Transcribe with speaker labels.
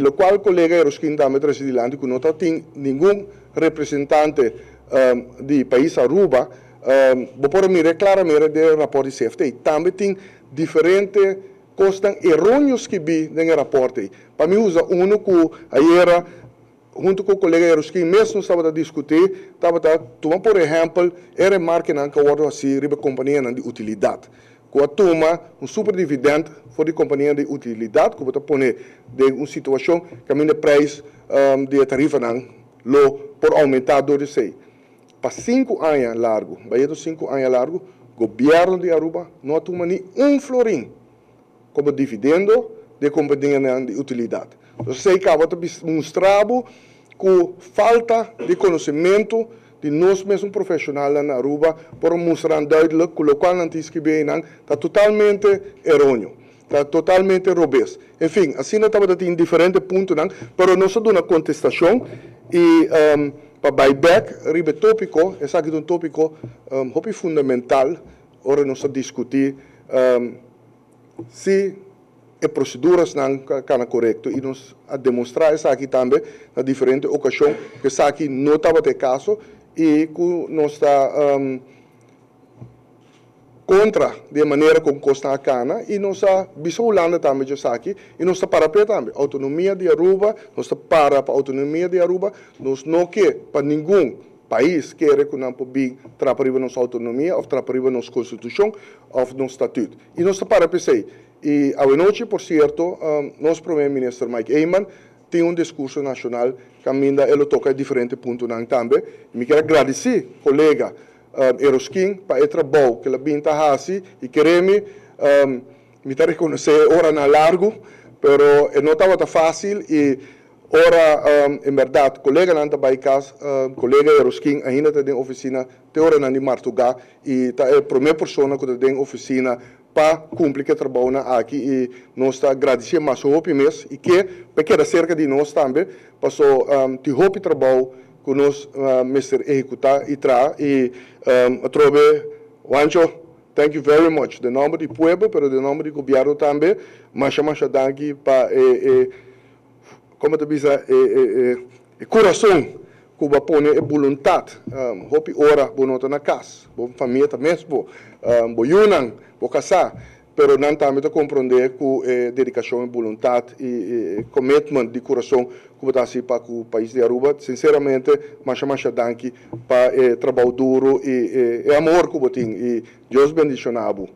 Speaker 1: Locual colega Eroskin tambe a trece dilanti cu no ta tin ningun representante di pais Aruba, bo por mira claramente den rapport di CFT. Tambe tin diferente cosnan eroneo skibi den e rapport ey. Pa mi usa uno cu ayera hunto cu colega Eroskin mes nos tabata discuti, tabata tuma por ehempel e remarkenan cu a wordo haci riba companianan di utilidad, cu a tuma un super dividend for di compania di utilidad, cu bo ta pone den un situacion caminda e prijs di e tarifanan lo por aumenta door di esey. Pa 5 aña largo, bayendo 5 aña largo, gobierno di Aruba no a tuma ni un florin como dividendo di companianan di utilidad. Entonces, esey caba ta mustra bo cu falta di conocimento di nos mes profesional na Aruba por mustra duidelijk cu locual nan tin skirbi nan ta totalmente eroneo, ta totalmente robes. En fin, asina tabata tin diferente puntonan, pero nos a duna contestacion y pa bay back riba topico, esaki ta un topico hopi fundamental, ora nos a discuti si e proceduranan a cana corecto y nos a demostra esaki tambe na diferente ocasion cu esaki no tabata e caso y cu nos ta contra di manera con cos ta cana y nos a bisa Hulanda tambe esaki y nos ta para pe tambe autonomia di Aruba. Nos ta para pa autonomia di Aruba. Nos no kier pa ningun pais kere cu nan por bin trapa riba nos autonomia of trapa riba nos constitucion of nos statuut y nos ta para p'esey. Y anochi, por cierto, nos prome minister Mike Eman tin un discurso nacional caminda e lo toca diferente puntonan tambe. Mi kier gradici colega Eroskin pa e trabou cu el a bin ta haci y kere mi, mi ta reconoce oranan largo, pero no tabata facil y ora, en berdad, coleganan ta bay cas, colega Eroskin ainda ta den oficina te oranan di marduga y ta e prome persona cu ta den oficina pa cumpli cu e trabou aki y nos ta gradici mas hopi mes y cu pa keda cerca di nos tambe, paso tin hopi trabou cu nos mester ehecuta y traha y atrobe, Juancho, thank you very much. Den nomber di pueblo, pero den nomber di gobierno tambe, masha masha danki pa con ta bisa, e curason cu bo a pone e boluntad. Hopi ora bo no ta na cas, bo famia ta mes bo, bo yiunan, bo casa, pero nan tambe ta comprende cu dedicacion y boluntad y commitment di curason cu ta haci pa cu pais di Aruba. Sinceramente, masha masha danki pa trabou duro y amor cu bo tin y Dios bendiciona bo.